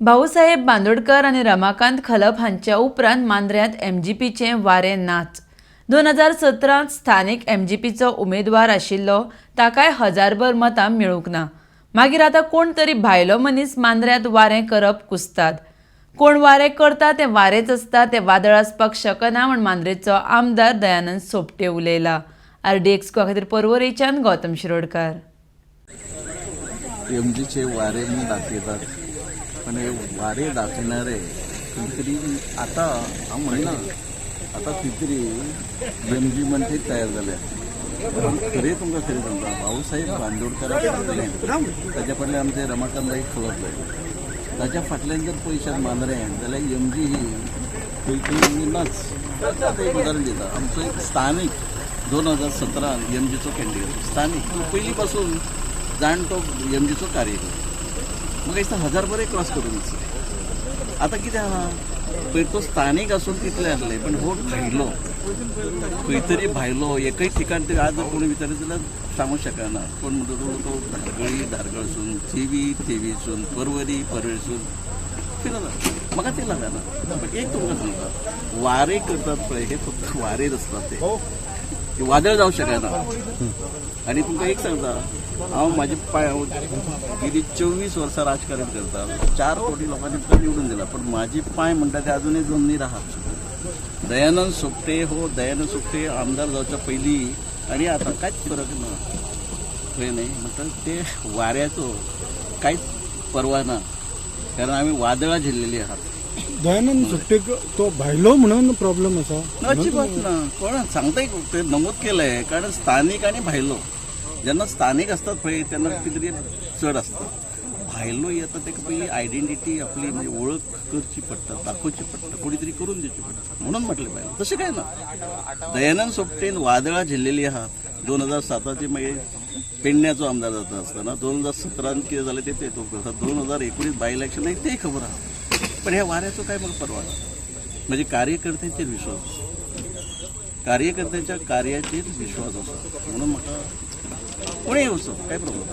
भाऊसाहेब बांदोडकर आनी रमाकांत खलप हांच्या उपरांत मांद्र्यांत एमजीपीचें वारें नाच. 2017त स्थानीक एमजीपीचो उमेदवार आशिल्लो ताकाय हजारभर मतां मेळूंक ना. मागीर आतां कोण तरी भायलो मनीस मांद्र्यांत वारें करप कुस्ताद. कोण वारें करता तें वारेंच आसता, तें वादळ आसपाक शकना म्हूण मांद्रेचो आमदार दयानंद सोपटे उलयला. आरडीएक्स खातीर पर्वरेच्यान गौतम शिरोडकार. एमजीचे वारे म्हणून दाखयतात, पण हे वारे दाखयणारे खंय तरी आतां हांव म्हणना, आतां खंय तरी एमजी म्हणटे तयार जाल्या. पण खरें तुमकां खरें सांगता, भाऊसाहेब बांदोडकरा फाटल्यान, ताच्या फाटल्यान आमचे रमाकांत नाईक खलप जाय, ताच्या फाटल्यान जर पयशात मांद्रें जाल्यार एमजी ही खंय खंय नाच. आतां एक उदाहरण दिता. आमचो एक स्थानीक 2017 एमजीचो कॅन्डिडेट स्थानीक, तो पयलीं पासून जाणटो एमजीचो कार्यकर्तो. म्हाका दिसता हजार बरें क्रॉस करून आसा. आतां कितें आहा पयर तो स्थानीक आसून तितले आसले, पण हो भायलो खंय तरी भायलो एकय ठिकाण ते आज जर कोणी विचारलें जाल्यार सांगूंक शकना. कोण म्हणटा तो धारगळी, धारगळसून थिवी, थिवीसून परवरी, परवरीसून फिरता. म्हाका ते लागना, पण एक तुमकां सांगता, वारे करतात पळय, हे फक्त वारेच आसतात, ते वादळ जावं शकना. आनी तुमकां एक सांगता, हांव म्हाजे पांय, हांव गेली 24 वर्सां राजकारण करता. 4 कोटी लोकांनी तुका निवडून दिला, पण माझे पांय म्हणटा ते अजुनूय जमनीर आहात. दयानंद सोपटे हो दयानंद सोपटे आमदार जावच्या पयलीं आनी आतां कांयच फरक ना. खंय न्ही म्हणटा ते वाऱ्याचो कांयच पर्वा ना, कारण आमी वादळां झेल्लेली आहात. दयानंद सोपटेक तो भायलो म्हणून प्रॉब्लेम आसा? अजिबात ना. कोणा सांगता ते नमूद केलंय, कारण स्थानीक आनी भायलो जेन्ना स्थानीक असतात पळय तेन्ना कितें तरी चड आसता. भायलो येता ताका पयली आयडेंटिटी आपली म्हणजे ओळख करची पडटा, दाखोवची पडटा, कोणी तरी करून दिवची पडटा, म्हणून म्हटलें भायलो. तशें काय ना. दयानंद सोपटेन वादळां झेल्लेली आहात. 2007चे मागीर पेडण्याचो आमदार जाता आसतना 2017त कितें जालें तें ते 2019 बाय इलेक्शन तेय खबर आसा. पण ह्या वाऱ्याचो काय म्हाका पर्वा ना. म्हणजे कार्यकर्त्यांचेर विश्वास आसा, कार्यकर्त्यांच्या कार्याचेर विश्वास आसा, म्हणून म्हाका कोणेय येवचो, काय प्रॉब्लेम.